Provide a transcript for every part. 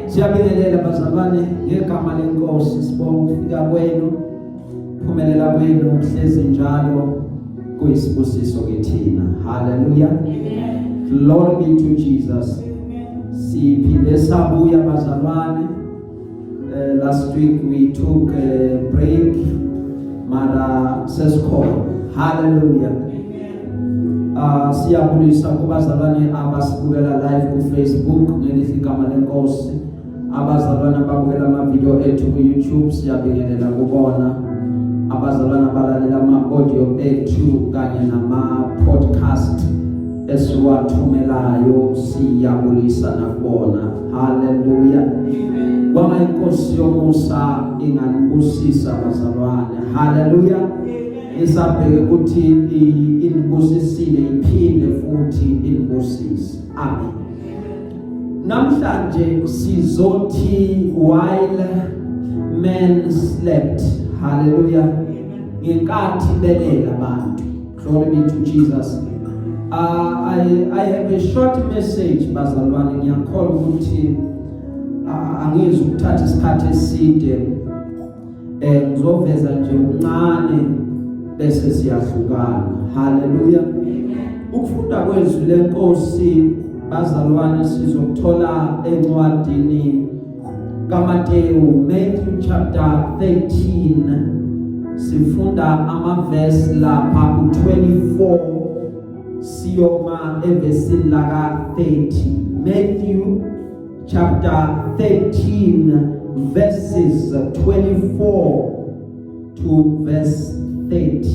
Siyabingelela bazalwane ngegama lenkosi, sibonga ukufika kwenu, phumelela kwenu kuhlezi njalo kuyisibusiso kithina. Hallelujah. Glory be to Jesus. Siphinde sabuya bazalwane. Last week we took a break, mara sesikhona. Hallelujah. Siyabulisa kubazalwane abasibukela live ku Facebook ngelihle igama lenkosi. Abazalwane ababukela ama video ethu ku YouTube, siyabingelela kubona. Abazalwane abalalela ama audio ethu kanye nama podcast esiwathumelayo, siyabulisa nakubona. Hallelujah. Kwanga inkosi yomusa inganibusisa bazalwane. Hallelujah. Isabheke ukuthi inibusisile, iphinde futhi inibusise. Amen. Namhlanje sizothi while men slept. Hallelujah. Ngenkathi belela abantu. Glory be to Jesus. I have a short message bazalwane, ngiyakholwa ukuthi angizi ukuthatha isikhathi eside, ngizoveza nje uncane bese siyahlukana. Hallelujah. Ukufunda kwezwi lenkosi bazalwane sizokuthola encwadini kaMateyu, Matthew chapter 13, sifunda amavesi lapha u24 siyoma evesini laka 30. Matthew chapter 13 verses 24 to verse 30.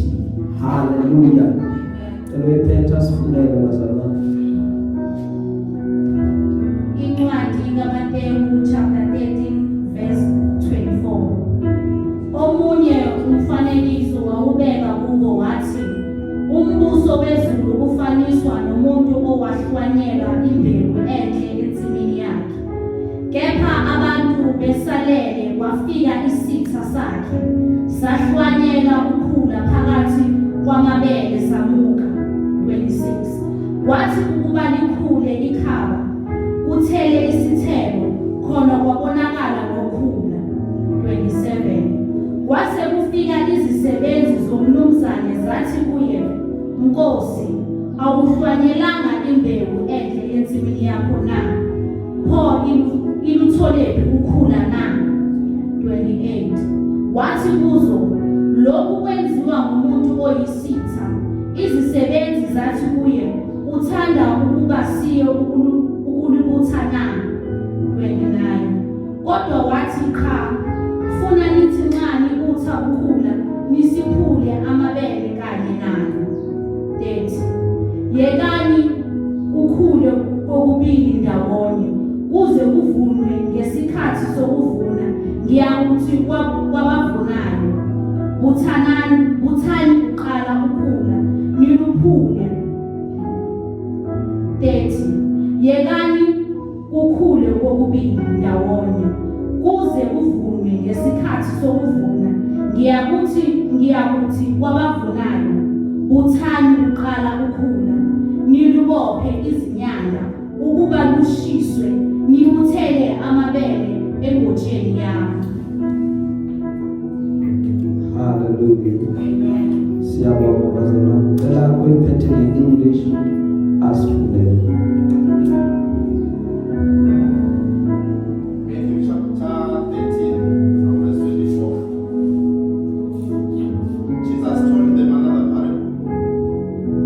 Hallelujah. Cela uyiphetha sifundele bazalwane. Incwadi kaMateyu chapter 13 verse 24. Omunye umfanekiso wawubeka kubo wathi, umbuso wezulu ufaniswa nomuntu owahlwanyela imbewu enhle ensimini yakhe. Kepha abantu besalele, kwafika isitha sakhe, sahlwanyela ukhula phakathi kwamabele, samuka. 26 Kwathi ukuba likhule ikhaba, kuthele isithelo, khona kwabonakala nokhula. 27 Kwase kufika izisebenzi zomnumzane zathi kuye, Nkosi, awuhlwanyelanga imbewu enhle ensimini yakho na? Pho ilutholephi ukhula na? 28 Wathi kuzo, lokhu kwenziwa ngumuntu oyisitha. Izisebenzi zathi kuye, uthanda ukuba siye ukulibutha na? 29 Kodwa wathi, qha, funa nithi nxa nibutha ukhula, nisiphule amabele kanye nalo. 30 Yekani kukhule kokubili ndawonye kuze kuvunwe ngesikhathi sokuvuna. Ngiyakuthi kwabavunayo, buthanani, buthani kuqala ukhula, niluphule. 30 Yekani kukhule kokubili ndawonye kuze kuvunwe ngesikhathi sokuvuna. Ngiyakuthi kwabavunayo, buthani kuqala ukhula, nilubophe izinyanda ukuba lushiswe, nibuthele amabele engotsheni yami. Hallelujah. Siyabonga bazalwane. Cela uyiphethe nge-English asifundele. Matthew chapter 13, from verse 24. Jesus told them another parable.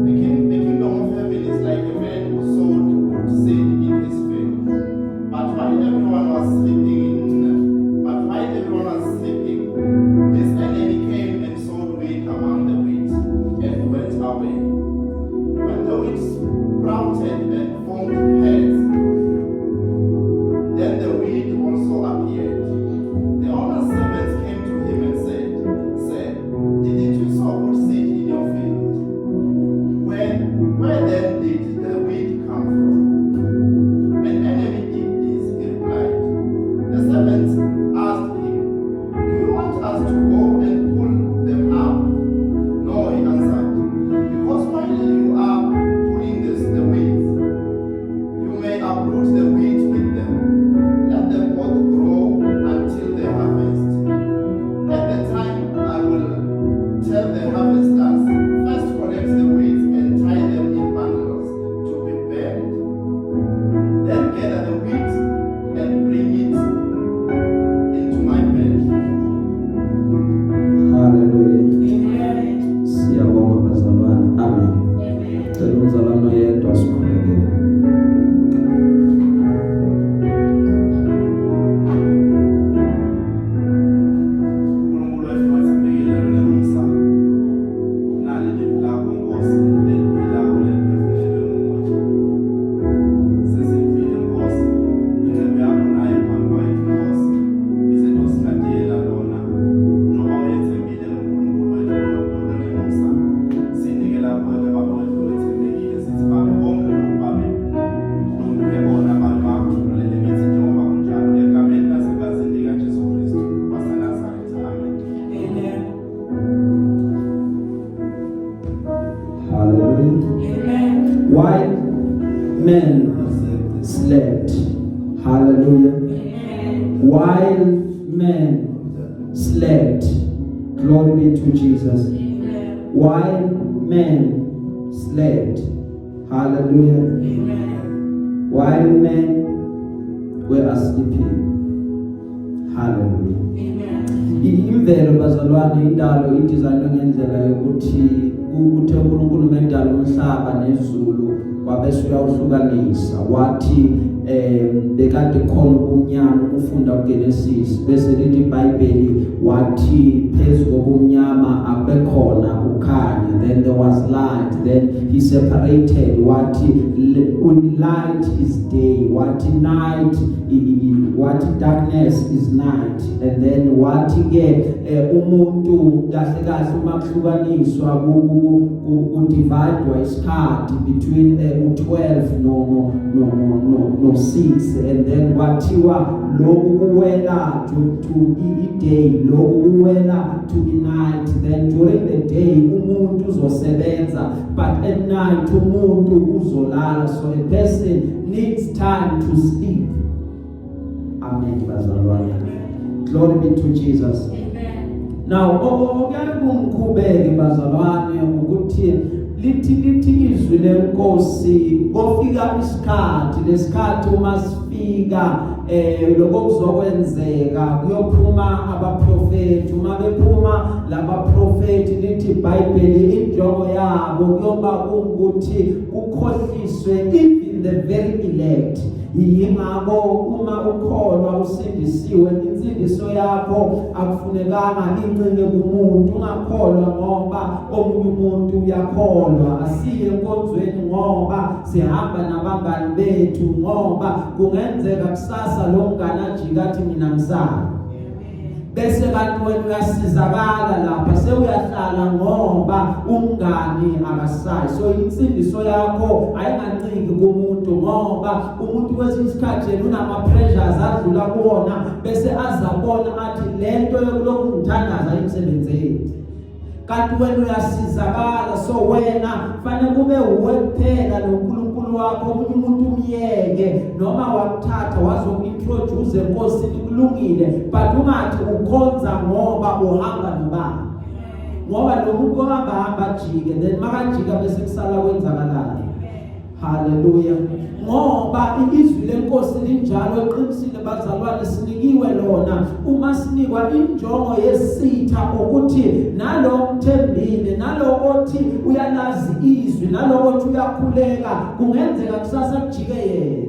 The kingdom of heaven is like a man who sowed good seed in his field. Hallelujah. Amen. While men slept, glory be to Jesus. Amen. While men slept, hallelujah. Amen. While men were asleep. Hallelujah. Amen. Imvelo bazalwane, indalo idesignwe ngendlela yokuthi kuthe uNkulunkulu medala umhlaba nezulu, wabese uyawuhlukanisa, wathi bekade khona ubumnyama. Ukufunda kuGenesis, bese lithi iBhayibheli, wathi phezu kobumnyama akube khona ukukhanya, then there was light. Then he separated, wathi light is day, wathi night, wathi darkness is night. And then wathi ke umuntu kahle kahle uma kuhlukaniswa, ku dividewa isikhathi between u12 no 6, and then kwathiwa lokhu kuwela to i day, lokhu kuwela to i night. Then during the day umuntu uzosebenza, but at night umuntu uzolala. So a person needs time to sleep. Amen bazalwane, glory be to Jesus. Amen. Now okuyaye kungikhubeke bazalwane ukuthi lithi izwi lenkosi, kofika isikhathi, lesikhathi uma sifika lokho kuzokwenzeka, kuyophuma abaprofeti. Uma bephuma labaprofeti, lithi iBhayibheli, injongo yabo kuyoba ukuthi kukhohliswe even the very elect. Yingakho uma ukholwa, usindisiwe, insindiso yakho akufunekanga incike kumuntu. Ungakholwa ngoba omunye umuntu uyakholwa. Asiye enkonzweni ngoba sihamba nabangani bethu, ngoba kungenzeka kusasa lo mngane ajika athi mina ngisala, bese kanti wena uyasizakala lapha, sewuyahlala ngoba umngani akasayi. So insindiso yakho ayinganciki kumuntu, ngoba umuntu kwesinye isikhathi yena unama pressures adlula kuwona, bese azabona athi lento yokulokhu ngithandaza imsebenzeni, kanti wena uyasizakala. So wena fanele kube uwe kuphela noNkulunkulu wakho, omunye umuntu umyeke. Noma wakuthatha wazoku-introduce enkosini, kulungile, but ungathi ukhonza ngoba uhamba nobani, ngoba lo muntu ohamba hamba ajike, then makajika bese kusala kwenzakalayo. Haleluya! Ngoba izwi lenkosi linjalo, eqinisile bazalwane, sinikiwe lona. Uma sinikwa, injongo yesitha ukuthi nalo mthembile, nalo othi uyalazi izwi, nalo othi uyakhuleka, kungenzeka kusasa kujike yena.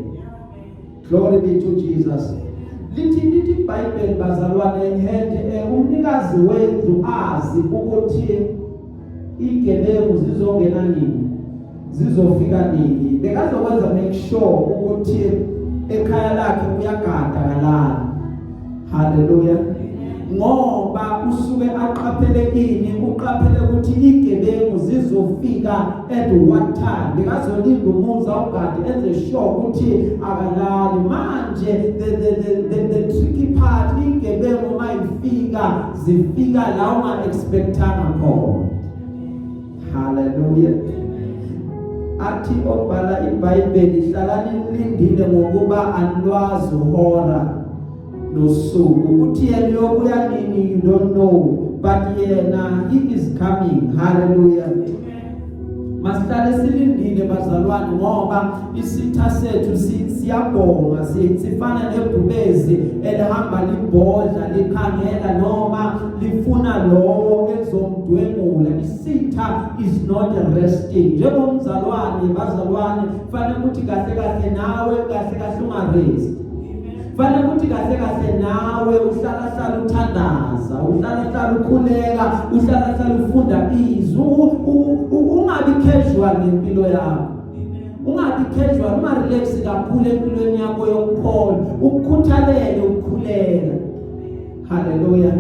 Glory be to Jesus. Lithi iBhayibheli bazalwane, and umnikazi wendlu azi ukuthi igebengu zizongena nini, zizofika nini, bekazokwenza make sure ukuthi ekhaya lakhe uyagada kalala. Haleluya! Ngoba usuke aqaphele ini? Uqaphele ukuthi igebengu zizofika at what time. Bekazolinda umuzi, awugade, enze sure ukuthi akalali. Manje the tricky part, igebengu mayifika, zifika la unga expectanga khona. Haleluya! Athi obhala iBhayibheli, hlalani nilindile ngokuba anilwazi uhora nosuku, ukuthi yena uyobuya nini. You don't know, but yena he is coming. Hallelujah! Masihlale silindile bazalwane, ngoba isitha sethu siyabhonga, sifana nebhubezi elihamba libhodla, likhangela noma lifuna lowo ezomdwengula. Isitha is not resting. Njengomzalwane bazalwane, fanele ukuthi kahle kahle nawe, kahle kahle ungarest. Fanele ukuthi kahle kahle nawe uhlala hlala uthandaza, uhlala hlala ukhuleka, uhlala hlala ufunda izwi. Ungabi casual ngempilo yakho, ungabi casual, ungarelax kakhulu empilweni yakho yokukholwa, ukukhuthalele ukukhuleka. Haleluya!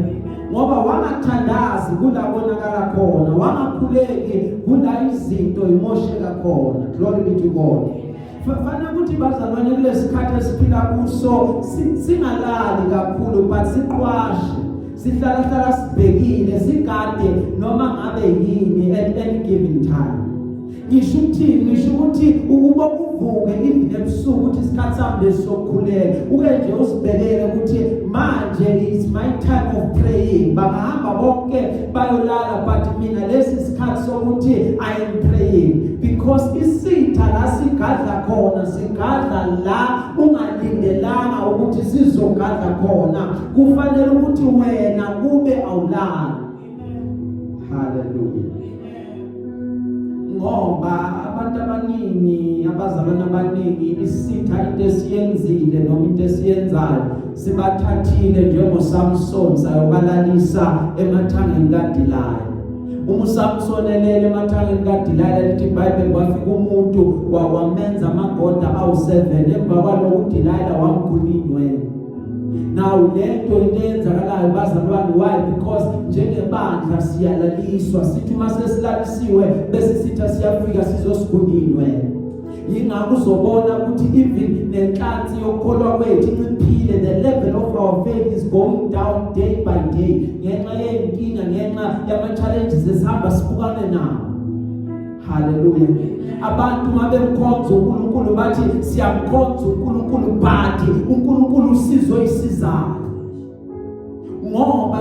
Ngoba wangathandazi kula konakala khona, wangakhuleki kula izinto imosheka khona. Glory be to God. Fanele ukuthi bazalwane, kulesikhathi esiphila kuso, singalali kakhulu, but siqwashe, sihlala hlala sibhekile, sigade noma ngabe yini at any given time. Ngisho ukuthini? Ngisho ukuthi ukuba Uvuke even ebusuku ukuthi isikhathi sami lesi sokukhuleka, uke nje usibekele ukuthi manje is my time of praying. Bangahamba bonke bayolala, but mina lesi sikhathi sokuthi I am praying, because isitha la sigadla khona, sigadla la ungalindelanga ukuthi sizogadla khona. Kufanele ukuthi wena kube awulali. Hallelujah. Ngoba abantu abaningi, abazalwane abaningi, isitha into esiyenzile noma into esiyenzayo, sibathathile njengoSamson, sayobalalisa emathangeni kaDelila. Uma uSamson elele emathangeni kaDelila, lithi iBhayibheli kwafika umuntu wamenza amagoda awu7. Emva kwaloko uDelila wamguna inwele. Now lento, into eyenzakalayo bazalwane, why? Because njengebandla siyalaliswa. Sithi uma sesilalisiwe bese sitha siyafika sizosigunda inwele. Yingakho uzobona ukuthi even nenhlansi yokukholwa kwethu inciphile. The level of our faith is going down day by day ngenxa yey'nkinga, ngenxa yama-challenges esihamba sibukane nawo. Haleluya. Abantu mabemkhonza uNkulunkulu bathi siyamkhonza uNkulunkulu, but uNkulunkulu usizo isizayo, ngoba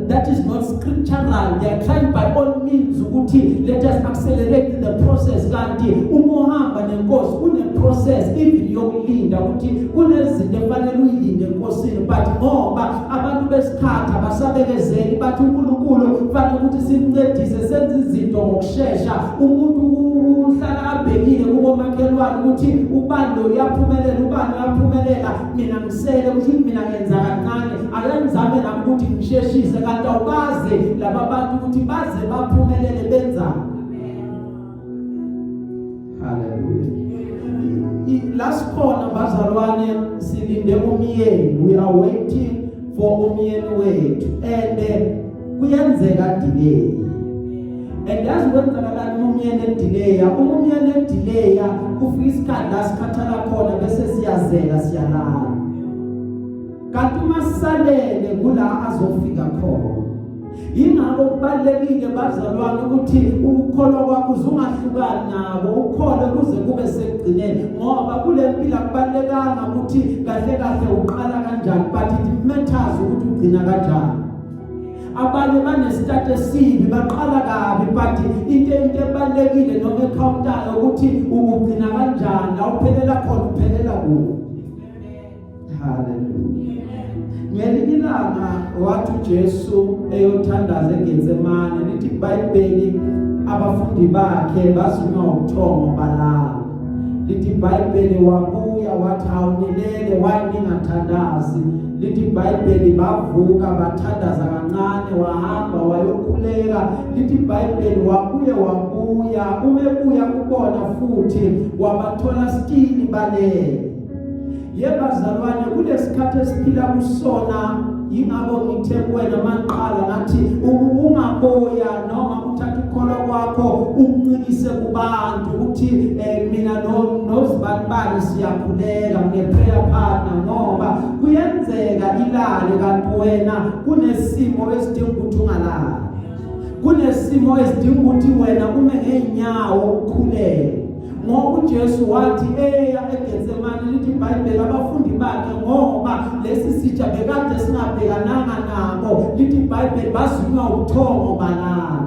that is not scriptural. They are trying by all means ukuthi let us accelerate the process, kanti uma uhamba nenkosi kune process even yokulinda, ukuthi kunezinto efanele uyilinde enkosini. But ngoba abantu besikhathi abasabekezeli, bathi uNkulunkulu kufanele ukuthi simncedise senze izinto ngokushesha. Umuntu uhlala abhekile kubomakhelwane ukuthi ubani lo uyaphumelela, ubani uyaphumelela, mina ngisele, kusho ukuthi mina ngenza kancane, ake ngizame nami ukuthi ngisheshise, kanti awubaze laba bantu ukuthi baze baphumelele benzani. Haleluya. La sikhona bazalwane, silinde umyeni. We are waiting for umyeni wethu, and kuyenzeka delay. And yazi kwenzakalani uma umyeni edelaya? Uma umyeni edelaya, kufika isikhathi la sikhathala khona bese siyazela, siyalala. Kanti uma sisalele, kula azofika khona. Yingakho kubalulekile bazalwane ukuthi ukukholwa kwakho uzungahlukani nabo, ukholwe kuze kube sekugcineni, ngoba kule mpilo akubalulekanga ukuthi kahle kahle uqala kanjani, but it matters ukuthi ugcina kanjani. Abanye banestart esibi, baqala kabi, but into ebalulekile noma ecountayo ukuthi ugcina kanjani, la uphelela khona, uphelela kuphi. Haleluya. Ngelinye ilanga wathi uJesu eyothandaza eGetsemane, lithi iBhayibheli abafundi bakhe bazunywa ubuthongo, balala. Lithi iBhayibheli wabuya wathi, "Awunilele, why ningathandazi?" Lithi iBhayibheli bavuka, bathandaza kancane, wahamba wayokhuleka. Lithi iBhayibheli wabuye wabuya. Uma ebuya kubona futhi, wabathola still balele. Yebazalwane, kulesikhathi esiphila kusona, yingakho ngithe kuwena mangiqala ngathi ungaboya noma uthatha ukukholwa kwakho uncikise kubantu ukuthi mina no nozibani bani siyakhuleka, ngine prayer partner, ngoba kuyenzeka ilale kanti wena kunesimo esidinga ukuthi ungalali, kunesimo esidinga ukuthi wena ume ngeenyawo ukhuleke. Ngoba uJesu wathi eya eGetsemane, lithi iBhayibheli abafundi bakhe, ngoba lesi sitsha bekade singabhekananga nabo, lithi iBhayibheli bazunywa ubuthongo, balala,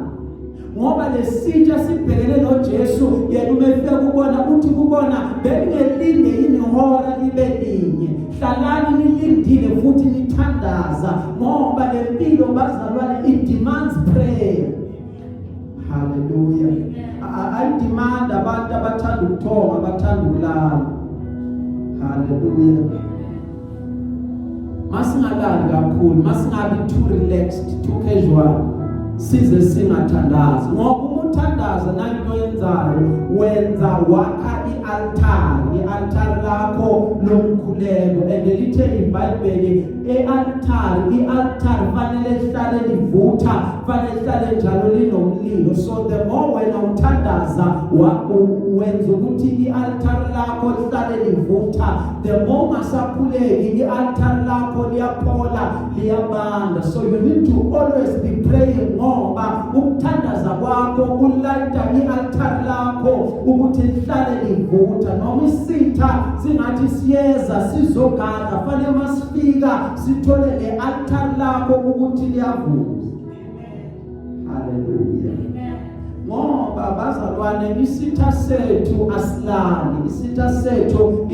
ngoba lesitsha sibhekene noJesu. Yena uma efika kubona uthi kubona, "Beningelinde yini hora libe linye? Hlalani nilindile futhi nithandaza," ngoba lempilo bazalwane it demands prayer. Haleluya. I demand abantu abathanda ukuthonga, abathanda ukulala. Haleluya. Masingalali kakhulu, masingabi too relaxed, too casual, size singathandazi, ngoba uma uthandaza nanto yenzayo, wenza wakha i-altar, i-altar lakho lomkhuleko. And lithe iBhayibheli ealtar, ialtar fanele lihlale livutha, fanele lihlale njalo linomlilo. So the more wena uthandaza, wenza ukuthi ialtar lakho lihlale livutha. The more ungasakhuleki, ialtar lakho liyaphola, liyabanda. So you need to always be praying, ngoba ukuthandaza kwakho kulayita ialtar lakho ukuthi lihlale livutha. Noma isitha singathi siyeza sizogada, fanele masifika sithole le altar lakho ukuthi liyavuza. Haleluya! Ngoba bazalwane, isitha sethu asilali. Isitha sethu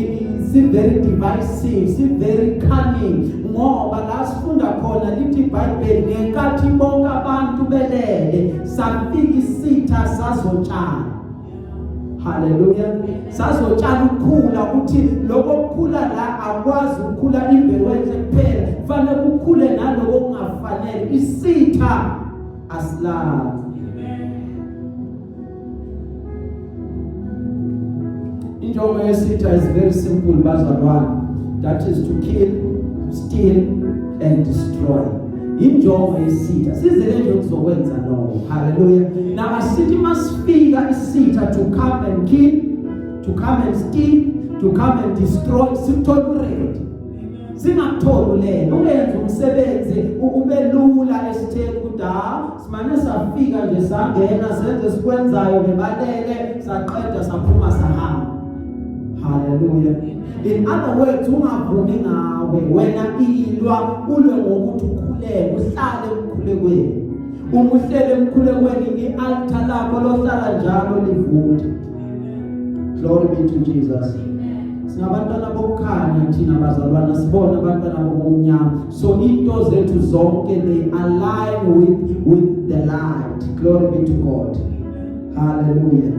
si very divisive, si very cunning, ngoba la sifunda khona lithi iBhayibheli, ngenkathi bonke abantu belele, safika isitha sazotshala. Haleluya! Sazotshala ukukhula, ukuthi lokho kukhula la akwazi ukukhula imbewu enhle kuphela, fanele kukhule naloko kungafanele. Isitha asilali. Injongo yesitha is very simple, bazalwane, that is to kill, steal and destroy. Injongo yesitha sizele nje ukuzokwenza lokho. Haleluya! Now asithi masifika isitha to come and kill, to come and steal, to come and destroy, sikuthole uready, singakutholi ulele. Ungenza umsebenzi ube lula esitheni ukuthi ha, simane safika nje, sangena, senze sikwenzayo, bebalele, saqeda, saphuma, sahamba. Haleluya! In other words, ungavumi ngawe wena, ilwa, ulwe ngokuthi ukhuleke, uhlale emkhulekweni. Uma uhlele emkhulekweni, i-altar lakho lohlala njalo livutha. Glory be to Jesus. Singabantwana bokukhanya thina bazalwana, sibona abantwana bobumnyama. So into zethu zonke, they align with the light. Glory be to God. Hallelujah!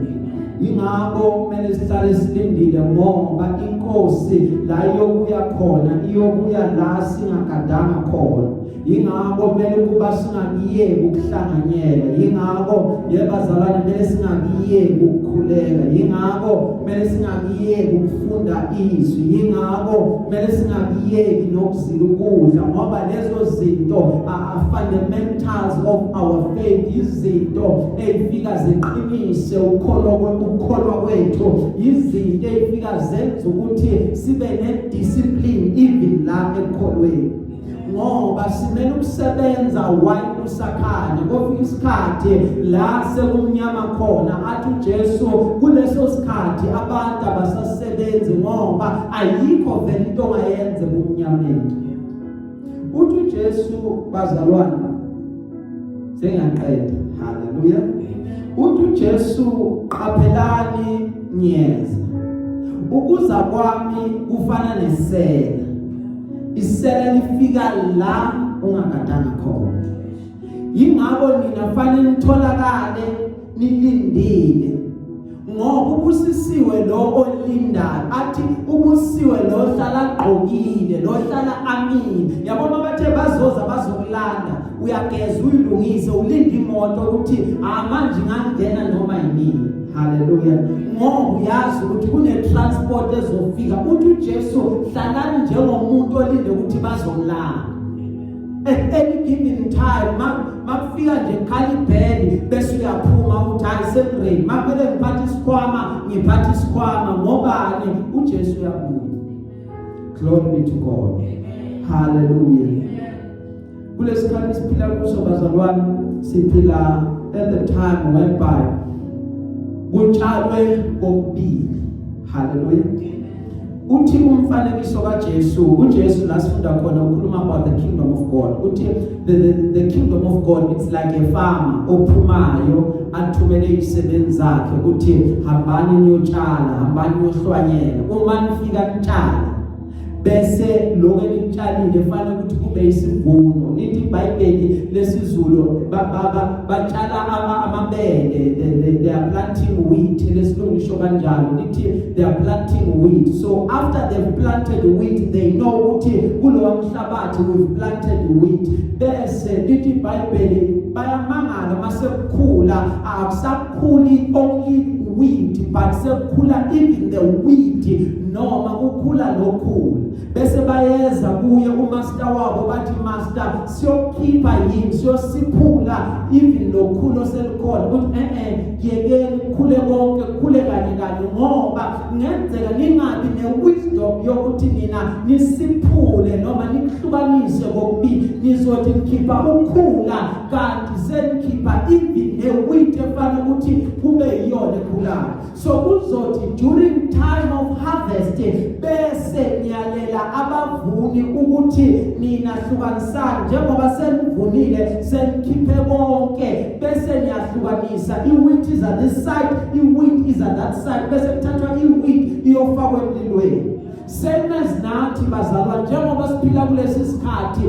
Ingakho kumele sihlale silindile, ngoba inkosi la iyobuya khona, iyobuya la singagadanga khona. Ingakho kumele ukuba singakiyeki ukuhlanganyela. Ingakho, yebazalwane, kumele singakiyeki ukukhuleka. Ingakho kumele singakiyeki ukufunda izwi. Ingakho kumele singakiyeki nokuzila ukudla, ngoba lezo zinto are fundamentals of our faith, izinto ezifika ziqinise ukukholwa kwethu, izinto ezifika zenza ukuthi sibe ne-discipline even la ekukholweni, ngoba simele ukusebenza while kusakhanya. Kofika isikhathi la sekumnyama khona, athi uJesu kuleso sikhathi abantu abasasebenzi, ngoba ayikho vele into ongayenza ebumnyameni. Uthi uJesu, bazalwane, sengiyaqeda. Haleluya! Uthi uJesu, qaphelani, ngiyeza. Ukuza kwami kufana nesela. Isela lifika la ungagadanga khona. Yingakho nina fanele nitholakale nilindile, ngoba ubusisiwe lo olindayo. Athi ubusisiwe lo hlala agqokile, lo hlala amile. Yabona, bathe bazoza bazokulanda, uyageza, uyilungise, ulinde imoto ukuthi manje ingangena noma yinini. Haleluya! Ngoba uyazi ukuthi kune transport ezofika. Uthi uJesu, hlalani njengomuntu olinde ukuthi bazomlanda at any given time. Makufika nje khala ibheli, bese uyaphuma, uthi hayi, sengready. Makumele ngiphathe isikhwama, ngiphathe isikhwama. Ngobani? UJesu uyabuya. Glory be to God. Hallelujah! Kulesikhathi siphila kuso, bazalwane, siphila at the time whereby kutshalwe kokubili. Hallelujah! Uthi umfanekiso kaJesu, uJesu la sifunda khona ukhuluma about the kingdom of God. Uthi the kingdom of God, it's like a farmer ophumayo athumele izisebenzi zakhe ukuthi hambani niyotshala, hambani niyohlwanyela. Uma nifika nitshala, bese lokho enikutshalile fanele ukuthi kube isivuno. Lithi iBhayibheli lesiZulu batshala amabele, they are planting wheat. Lesilungu lisho kanjalo, lithi they are planting wheat. So after they've planted wheat, they know ukuthi kulowa mhlabathi we've planted wheat. Bese lithi iBhayibheli bayamangala masekukhula, akusakhuli only wheat, but sekukhula even the wheat. Noma kukhula lokhula, bese bayeza kuye umaster wabo bathi, "Master, siyokhipha yini, siyosiphula even lokhulo selikhona?" Ukuthi, "Eh eh, yekeni kukhule konke, kukhule kanye kanye, ngoba kungenzeka ningabi newisdom yokuthi nina nisiphule noma nikuhlukanise kokubili. Nizothi nikhipha ukhula kanti senikhipha even newheat efana ukuthi kube yiyona ekhulayo. So kuzothi during time of harvest bese niyalela abavuni ukuthi nina hlukanisani, njengoba senivunile, senikhiphe konke, bese niyahlukanisa. I-wheat is at this side, i-wheat is at that side, bese kuthathwa i-wheat iyofakwa emlilweni." Same as nathi bazalwane, njengoba siphila kulesi sikhathi,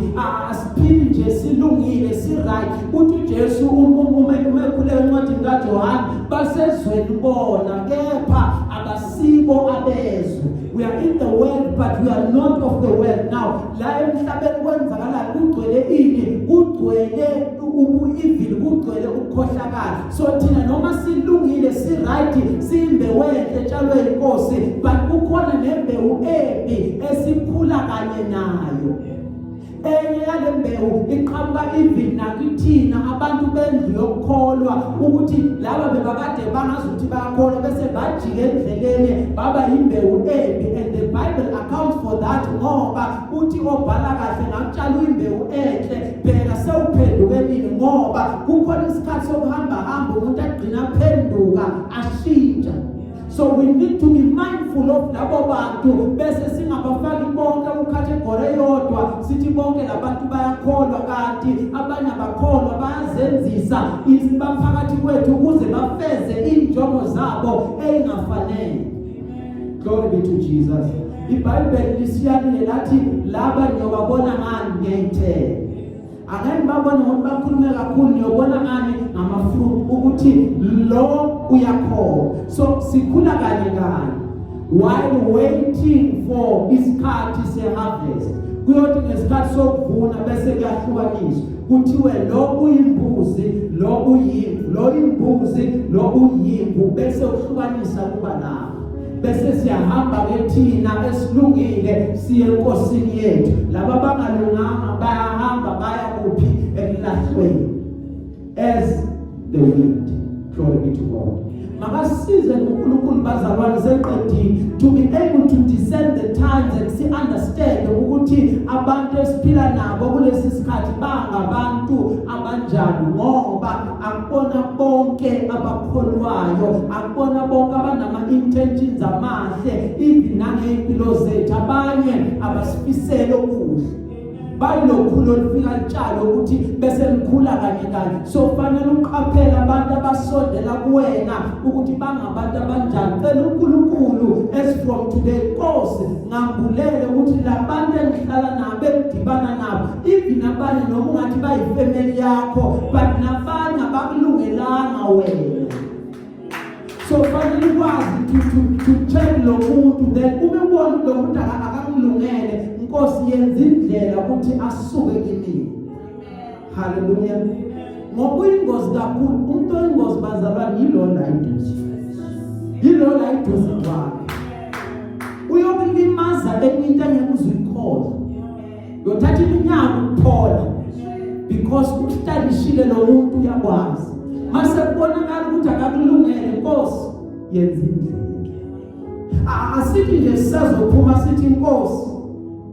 asiphili nje silungile, si right. Uthi uJesu uma ekhule encwadini kaJohane, basezweni bona kepha abasibo abezwe. We are in the world, but we are not of the world. Now la emhlabeni kwenzakalani? Kugcwele ini? Kugcwele ubu-evil, kugcwele ukukhohlakala. So thina noma silungile, si right, siyimbewu enhle etshalwe inkosi, but kukhona nembewu embi esikhula kanye nayo. Enye yale mbewu iqhamuka even nakithina abantu bendlu yokukholwa, ukuthi laba bebakade bangazuthi bayakholwa, bese bajika endleleni, baba yimbewu embi. And the Bible accounts for that, ngoba uthi obhala kahle, ngakutshala imbewu enhle, bheka sewuphenduke nini, ngoba kukhona isikhathi sokuhamba hamba, umuntu agcina phenduka, ashintsha. So we need to be mindful of labo bantu, bese singabafaki bonke kucategory eyodwa, sithi bonke labantu bayakholwa, kanti abanye abakholwa, bayazenzisa, baphakathi kwethu ukuze bafeze injongo zabo engafanele. Glory be to Jesus. IBhayibheli lisiyalile lathi laba niyobabona ngani? Ngeyithelo. Angeke babone ngokuthi bakhulume kakhulu, niyobona ngani? Ngama-fruit, ukuthi lo uyakholwa. So sikhula kanye kanye while waiting for isikhathi se-harvest. Kuyothi ngesikhathi sokuvuna bese kuyahlukaniswa, kuthiwe lo uyimbuzi, lo uyimvu, lo imbuzi, lo uyimvu, bese uhlukanisa kuba lapho, bese siyahamba ke thina esilungile siye enkosini yethu. Laba bangalunganga bayahamba baya kuphi? Ekulahlweni, as the wind. Glory be to God. Makasize uNkulunkulu bazalwane, seqedile, to be able to discern the times and see, understand ukuthi abantu esiphila nabo kulesi sikhathi bangabantu abanjani, ngoba akubona bonke abakholwayo, akubona bonke abanama intentions amahle even nangey'mpilo zethu. Abanye abasifisele okuhle, bayilokhulu olufika litshalo ukuthi bese likhula kanye kanye. So fanele uqaphele abantu abasondela kuwena ukuthi bangabantu abanjani. Cela uNkulunkulu as from today, Nkosi, ngambulele ukuthi labantu engihlala nabo, engidibana nabo, even abanye noma ungathi bayifamily yakho, but nabanye abakulungelanga wena. So fanele ukwazi to check lo muntu, then uma ubona lo muntu akakulungele, Nkosi, yenza indlela ukuthi asuke kimi. Haleluya. Ngoba uyingozi kakhulu umuntu oyingozi bazalwane, yilona iduze, yilona iduze kwakhe, uyokulimaza enye into engeke uze uyikholwe, yothatha iminyaka ukuphola, because uhlalisile lo muntu, uyakwazi. Mase kubonakala ukuthi akakulungele, Nkosi, yenza indlela. Asithi nje sisazophuma sithi, "Inkosi,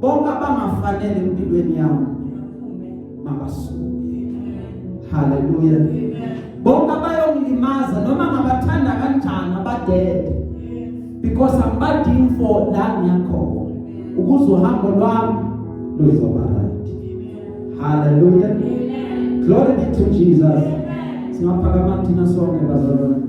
bonke abangafanele empilweni yami mabasuke." Haleluya. Bonke abayongilimaza, noma ngabathanda kanjani, abadede, because angibadingi for la ngiyakhona, ukuze uhambo lwami luzoba right. Haleluya. Glory be to Jesus. Singaphakama thina sonke bazalwane.